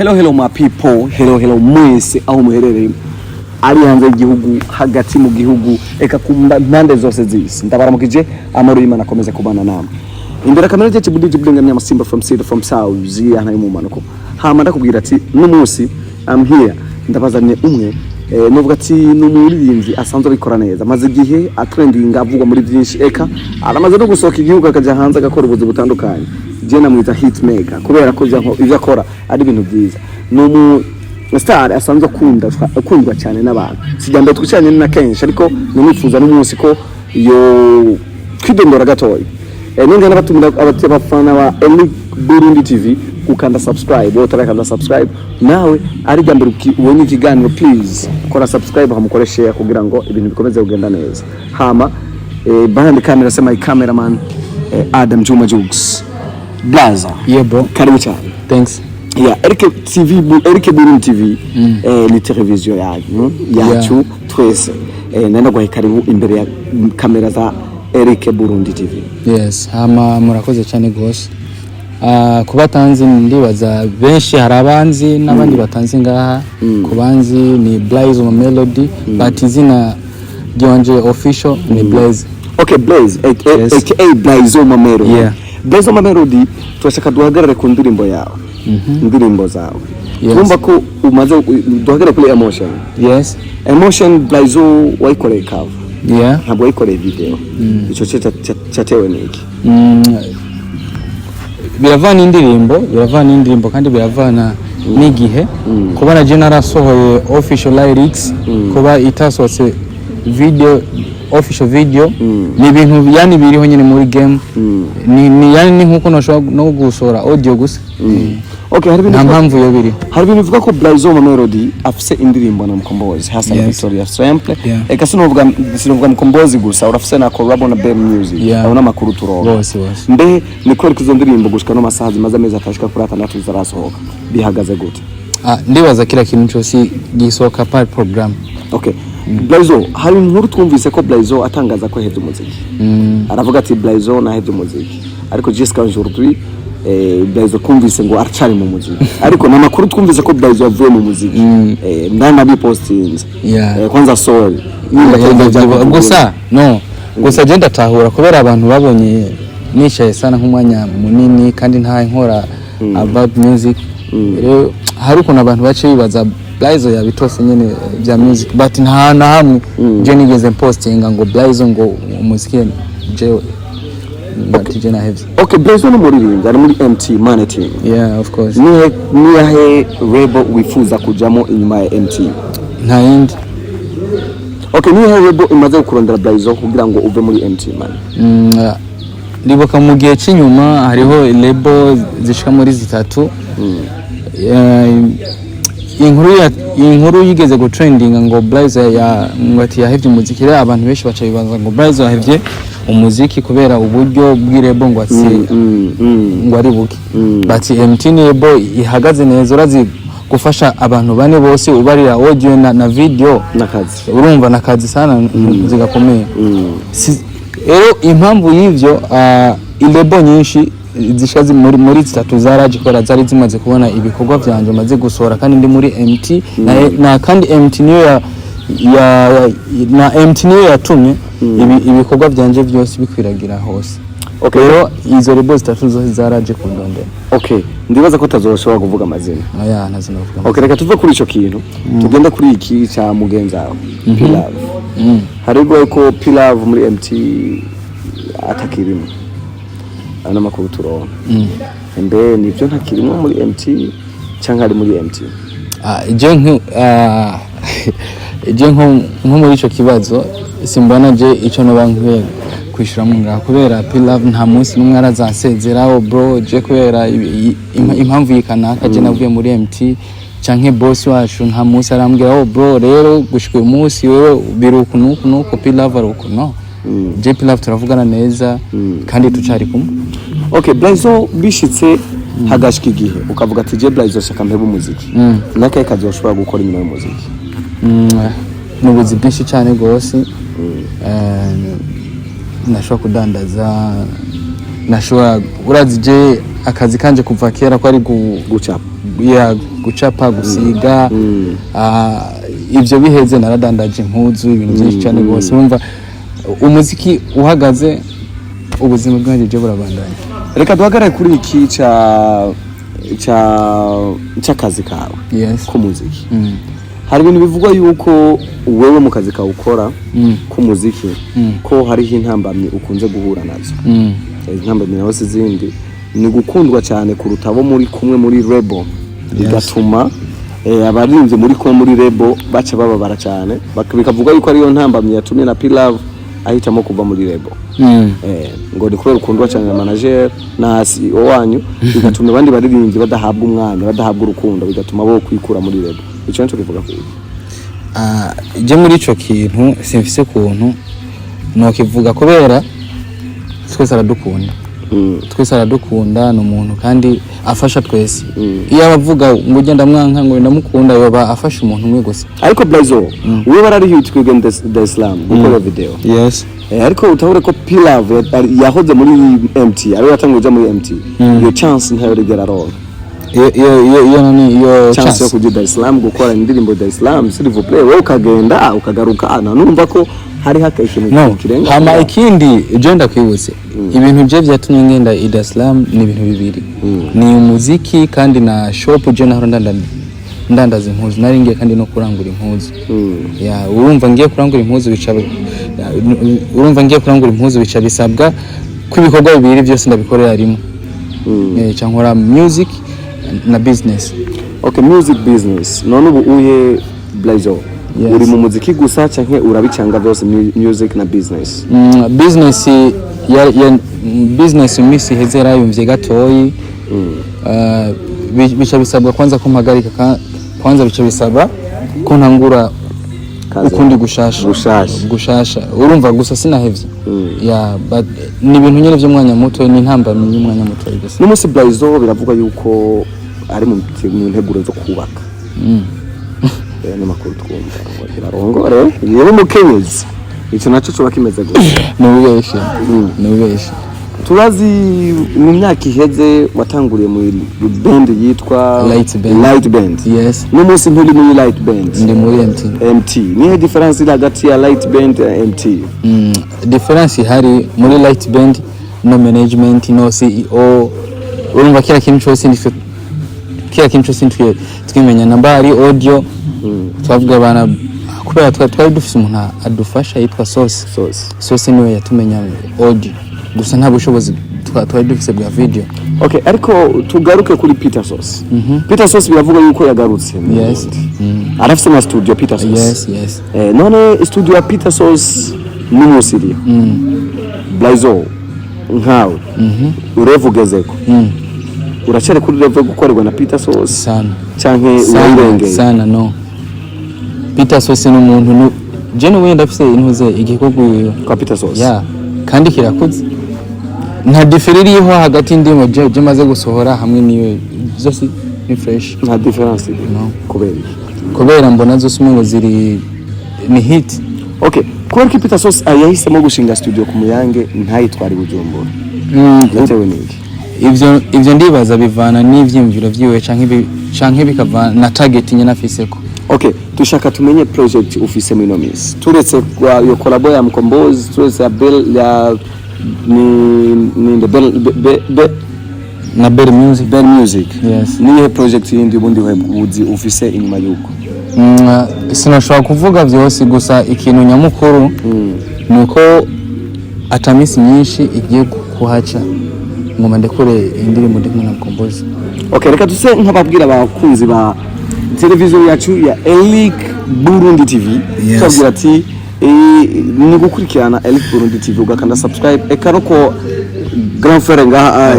Hello, hello my people, hello, hello mwese aho muherereye, ari hanze y'igihugu, hagati mu gihugu, eka ku mpande zose z'isi, ndabaramukije. Amahoro y'Imana akomeze kubana namwe. Imbere ya kamera cyacu Budiji Budenga Simba from city from south yana mu manuko. Hama ndakubwira ati n'umunsi I'm here, ndabazaniye umwe, nuvuga ati ni umuririmbyi asanzwe abikora neza, amaze igihe atrendinga, avugwa muri byinshi, eka aramaze no gusohoka igihugu akajya hanze agakora ubuzi butandukanye. Je namwita hitmaker kubera ko ivyo akora ari ibintu byiza. Ni umu star asanzwe akunda akundwa cyane n'abantu. Sijya mbere twicaranye na kenshi, ariko nimwifuza n'umunsi ko yo kwidondora gatoya. Ninga n'abatumira abafana ba Eric Burundi TV gukanda subscribe. Wowe utarakanda subscribe, nawe ari rya mbere ubonye ikiganiro, please kora subscribe, hamukore share kugira ngo ibintu bikomeze kugenda neza. Hama behind the camera, sema cameraman, Adam Juma Jukes Blaza. Yeah, bro. Karibu cyane. Thanks. Yeah, Eric TV, Eric Burundi TV, ni televiziyo yanyu, yacu twese. Nenda guha karibu imbere ya kamera za Eric Burundi TV. Yes, hama murakoze cyane gose. Ku batanzi, ndibaza benshi hari abanzi n'abandi batanzi ngaha. Ku banzi ni Blaze mu Melody, but izina ryanje official ni Blaze. Okay, Blaze aka, Yes. aka Blaze Melody. Yeah. Blaze Melody, turashaka duhagarare ku ndirimbo yawe, indirimbo zawe. Yes. Twumva ko umaze, duhagarare kuri Emotion. Yes. Emotion, Blaze, wayikoreye cover, ntabwo wayikoreye video. Ico cyatewe n'iki? Biravana indirimbo, biravana indirimbo kandi biravana n'igihe. Kuba na je narasohoye official lyrics, kuba itasohotse video, official video, ni ibintu yani biriho nyine muri game. Ni yani ni nkuko nashobora no gusohora audio gusa. Okay, hari ibintu Nta mpamvu yo biriho. Hari ibintu bivuga ko Blaze Melody afise indirimbo na Mkombozi Hassan, Victoria Simple. Eka sinovuga Mkombozi gusa, urafise na collab na Ben Music. Aho n'amakuru turonka. Bose bose. Mbe ni kubera ko izo ndirimbo gushika no masaha zimaze amezi atashika kuri 6 zarasohoka, bihagaze gute? Ah, ndibaza kila kintu cyose gisohoka par programme. Okay, Blaze, hari inkuru twumvise ko Blaze atangaza ko yahevye umuziki. Aravuga ati Blaze nahevye umuziki, ariko jusqu'à aujourd'hui Blaze twumvise ngo aracari mu muziki, ariko ni amakuru twumvise ko Blaze yavuye mu muziki, ndanabipostinze. Kwanza sorry nimba atari byo byakubwiye. Gusa no gusa je ndatahura kubera abantu babonye nicaye sana nk'umwanya munini kandi nta nkora about music. Rero hari ukuntu abantu bace bibaza Blaze yabitose nyene bya music, but nta na hamwe je nigeze postinga ngo Blaze ngo umuziki jewe, but je nahevye. Okay, Blaze ni umuririmbyi, ari muri MT Money Team. Yeah, of course. Nihe label wifuza kujamo inyuma ya MT? Nta yindi. Okay, nihe label imaze kurondera Blaze kugira ngo uve muri MT Money? Ndibuka mu gihe cy'inyuma hariho label zishika muri zitatu. Inkuru yigeze gutrendinga ngo Blaze ya ngo ati yahevye umuziki. Rero abantu benshi baca bibaza ngo Blaze yahevye umuziki kubera uburyo bw'ilabel ngo ati ngo ari buke, but MT ni label ihagaze neza. Urazi gufasha abantu bane bose ubarira audio na video N'akazi. Urumva nakazi sana zigakomeye. Rero impamvu y'ivyo, ilabel nyinshi zishika muri zitatu zaraje kubera zari zimaze kubona ibikorwa vyanje maze gusohora kandi ndi muri MT na kandi MT niyo ya na MT niyo yatumye ibikorwa vyanje byose bikwiragira hose. Rero izo label zitatu zose zaraje kundondera. Okay, ndibaza ko utazoshobora kuvuga amazina. Oya, ntazo navuga. Okay, reka tuve kuri ico kintu, tugende kuri iki ca mugenzi wawe P-Love. Harigwa ko P-Love muri MT atakirimo, ayo n'amakuru turonka. Mbe nivyo, ntakirimo muri MT canke ari muri MT? Ah, je nko muri ico kibazo simbona je ico noba nkwiye kwishyuramo ngaha, kubera P-Love nta munsi n'umwe arazansezeraho bro, je kubera impamvu yikanaka je navuye muri MT, canke boss wacu nta munsi arambwira: "Oh bro, rero gushika uyu munsi wewe biri uku nuku nuku, P-Love ari uku." No, je P-Love turavugana neza kandi tucari kumwe. Okay, Blazo, bishitse hagashika igihe ukavuga ati je Blazo shaka mpebe umuziki, nakahe kazi washobora gukora inyuma y'umuziki? Ni ubuzi bwinshi cyane rwose. Nashobora kudandaza, nashobora, urazi je akazi kanje kuva kera ko ari Gucapa. Ya, gucapa, gusiga. Ivyo biheze naradandaje impuzu, ibintu byinshi cyane rwose. Urumva umuziki uhagaze, ubuzima bwanjye byo burabandanya. Reka duhagarare kuri iki ca ca c'akazi kawe k'umuziki. Hari ibintu bivugwa yuko wewe mu kazi kawe ukora k'umuziki ko hariho intambamyi ukunze guhura nazo. Intambamyi nawe si izindi, ni gukundwa cyane kuruta abo muri kumwe muri label, bigatuma abaririmbyi muri kumwe muri label baca bababara cyane. Bikavuga yuko ariyo ntambamyi yatumye na P-Love ahitamo kuva muri label. Ngo ni kubera ukundwa cyane na manager na CEO wanyu, bigatuma abandi baririmbyi badahabwa umwanya, badahabwa urukundo, bigatuma bo kwikura muri label. Icyo nicyo kivuga ku Je muri ico kintu simfise ukuntu nokivuga, kubera twese aradukunda. Twese aradukunda, ni umuntu kandi afasha twese. Iyo abavuga ngo ujya ndamwanka, ngo ndamukunda, yoba afasha umuntu umwe gusa. Ariko Blazo, wewe wararihiwe twiga Dar es Salaam gukora video. Yes. Ariko utahure ko P-Love yahoze muri MT, ariwe yatanguye kuja muri MT, iyo chance ntayo rigera aronka. Iyo nani, iyo chance yo chance? kuja Dar es Salaam gukora indirimbo Dar es Salaam, s'il vous plaît. Wowe ukagenda ukagaruka, na numva ko hari haka ikintu No. kirenga. Hama ikindi je ndakwibutse, ibintu je vyatumye ngenda i Dar es Salaam ni ibintu bibiri: ni umuziki kandi na shop. Je nahora ndandaza impuzu, nari ngiye kandi no kurangura impuzu. Ya, urumva ngiye kurangura impuzu bica, ya, urumva ngiye kurangura impuzu bica bisabwa ko ibikorwa bibiri byose ndabikorera rimwe. Ca nkora music na business. Okay, music, business. None ubu uye Blazo, Yes. uri mu muziki gusa canke urabicanga byose, music na business? Business ya business mu minsi iheze yarayumvye gatoyi. Bica bisabwa kwanza ko mpagarika, kwanza bica bisaba ko ntangura Kaze. ukundi gushasha. Gushasha. Gushasha, urumva gusa sinahevye ya, but ni ibintu nyene vy'umwanya muto, ni intambamyi y'umwanya muto gusa. N'umunsi Blazo biravugwa yuko ari mu nteguro zo kubaka. Ni makuru twumva ngo kirarongore yewe mukenyezi, ico naco coba kimeze gutya? Nubeshe, nubeshe. Turazi mu myaka iheze watanguriye muri band yitwa Light Band. Light Band. Yes. N'umunsi nturi muri Light Band? Ndi muri MT. MT. Nihe difference iri hagati ya Light Band na MT? Difference ihari, muri Light Band no management, no CEO. Urumva kila kintu cyose nitwe, kila kintu cyose nitwe twimenya. Namba ari audio, twavuga bana, kubera twari dufise umuntu adufasha yitwa Sauce. Sauce. Sauce niwe yatumenya audio, gusa nta bushobozi twari dufise bwa video. Okay, ariko tugaruke kuri Peter Sauce. Peter Sauce biravuga yuko yagarutse mu Burundi. Arafise na studio Peter Sauce. Yes. None studio ya Peter Sauce n'umunsi iriho? Blazo, nkawe urevu ugezeko, uracari kuri level yo gukorerwa na Peter Sauce Sana. canke Sana. urayirengeye? Sana, no. Peter Sauce ni umuntu je nubuye ndafise intuze igikorwa iwiwe. Kwa Peter Sauce? Ya, kandi kirakuze, nta différence iriho hagati ndimo je maze gusohora hamwe n'iyo, zose ni fresh. Nta difference iri? No. Kubera iki? Kubera mbona zose umengo ziri ni hit. Okay, kubera ko Peter Sauce yahisemo gushinga studio ku Muyange ntayitware i Bujumbura, byatewe n'iki? Ivyo ndibaza bivana n'ivyiyumviro vyiwe canke bikavana na target nyene afiseko. Okay, dushaka tumenye project ufise muri ino minsi, turetse kwa iyo collabo ya Mkombozi, turetse ya Bell ya ni the Bell be, be, Na Bell Music. Bell Music. Yes. Nihe project yindi ubundi uzi ufise inyuma y'uko? Sinashobora kuvuga vyose, gusa ikintu nyamukuru ni uko ata minsi myinshi igiye kuhaca ngoma ndekure indirimbo ndi kumwe na Mkombozi. Okay, reka duse nk'ababwira abakunzi ba televiziyo yacu ya Elic Burundi TV. Tubabwira ati ni gukurikirana Elic Burundi TV, ugakanda subscribe, eka no ko grand frère ngaha,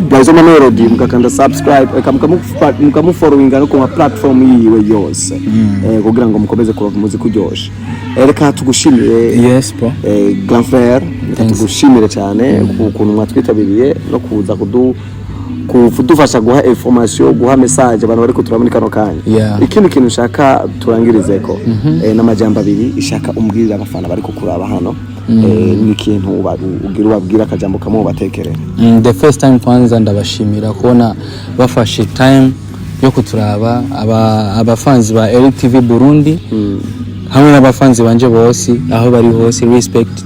Blazo Melody, mugakanda subscribe, eka mukamufollowinga no ku ma platform yiwe yose, kugira ngo mukomeze kuronka umuziki uryoshe. Reka tugushimire. Yes bro. Grand frère, reka Thanks. tugushimire cyane ku kuntu mwatwitabiriye no kuza kudufasha guha information, guha message abantu bari kutura muri kano kanya. Ikindi kintu ushaka turangirizeko, n'amajambo abiri ishaka umbwirira abafana bari kukuraba hano, ni ikintu ugira ubabwira, akajambo kamwe ubatekerera. The first time, kwanza ndabashimira kubona bafashe time. yo kuturaba, abafanzi ba Eric TV Burundi hamwe n'abafanzi banje bose aho bari hose, respect,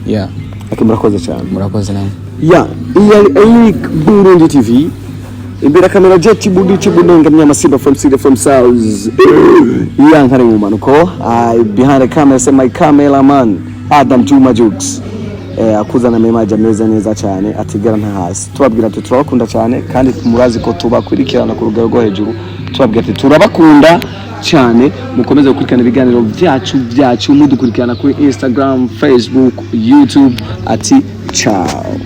yeah. Okay, murakoze cyane. Murakoze namwe. Ya, iyi yari Eric Burundi TV. Imbere ya kamera, je Chibudi Chibunenga Mnyama Simba from City from South. Ya nkare mu manuko. Behind the camera say my cameraman Adam Juma Jukes. Akuzana memaje ameze neza cyane, atigera nta hasi. Tubabwira ati turabakunda cyane, kandi murazi ko tubakurikirana ku rugero rwo hejuru. Tubabwira ati turabakunda cyane, mukomeze gukurikirana ibiganiro byacu, mudukurikirana kuri Instagram, Facebook, YouTube. Ati ciao.